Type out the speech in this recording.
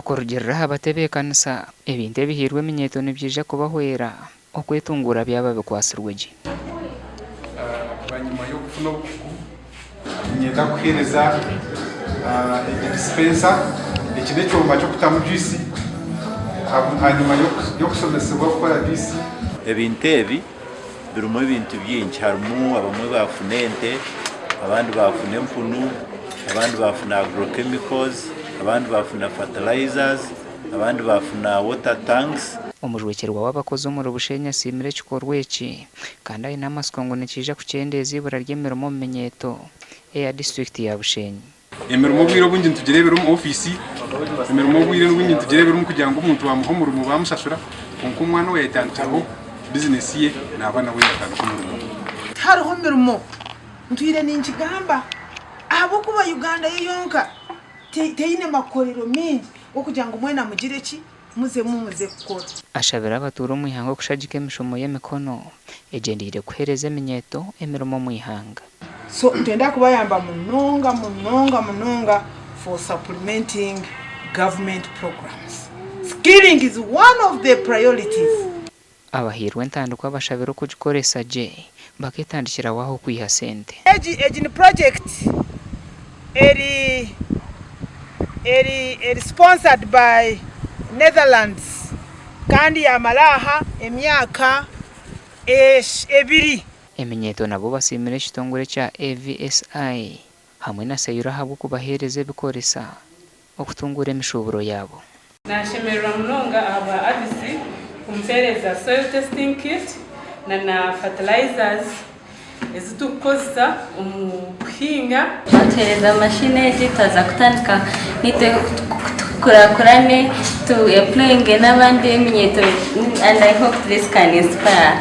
Okurugiirira aha batebeekanisa, ebintu ebihairwe eminyeeto nibyija kubahwera okwetunguura byaba bikwatsirwe gye. Bwanyima y'okufuna obukugu, niinyenda kuheereza egi dispenser. Eki n'ekyoma ky'okutamu juice ahanyima y'okushomesibwa kukora juice. Ebintu ebi birimu ebintu bingi harimu abamwe baafuna ente, abandi baafuna empunu, abandi baafuna agrochemicals, abandi baafuna fertilizers, abandi baafuna water tanks. Omujwekyerwa w'abakozi omuri Bushenyi asiimire ekikorwa eki kandi aine amatsiko ngu nikiija kukyendeeza eibura ry'emirimo omu minyeeto eya disiturikiti ya Bushenyi. Emirimo obwire obwingi nitugireebera omu ofiisi, emirimo obwire obwingi nitugireebera omu kugira ngu omuntu waamuha omurimo baamushashura kwonka omwana owaayetandikiraho bizinesi ye naaba nawe yaatandika omurimo. Tihariho mirimo, ntwire ninkigamba ahabw'okuba Uganda yo yonka teine makorero maingi g'okugira ngu mwena mugire ki? Muzemu muze kukora. Ashabire abatuura omu ihanga okushagika emishomo y'emikono egyendeire kuheereza eminyeeto emirimo omu ihanga. So nitwenda kubayamba munonga munonga munonga for supplementing government programs. Skilling is one of the priorities. Abahairwe entandikwa bashabire okugikoresa gye baketandikiraho aho kwiha sente. Egi egi ni project eri eri eri sponsored by Netherlands kandi yamara aha emyaka ebiri. Eminyeeto nabo basiimire ekitongore kya AVSI hamwe na Sayura ahabw'okubaheereza ebikoresa okutunguura emishuuburo yaabo. Nashemererwa munonga ahabwa AVISI kumpereza soil testing kit na na fertilizers ezi turikukozesa omu kuhinga. Batuhereza machine egi twaza kutandika nitwe tukurakurane tu employinge n'abandi eminyeto and I hope this can inspire.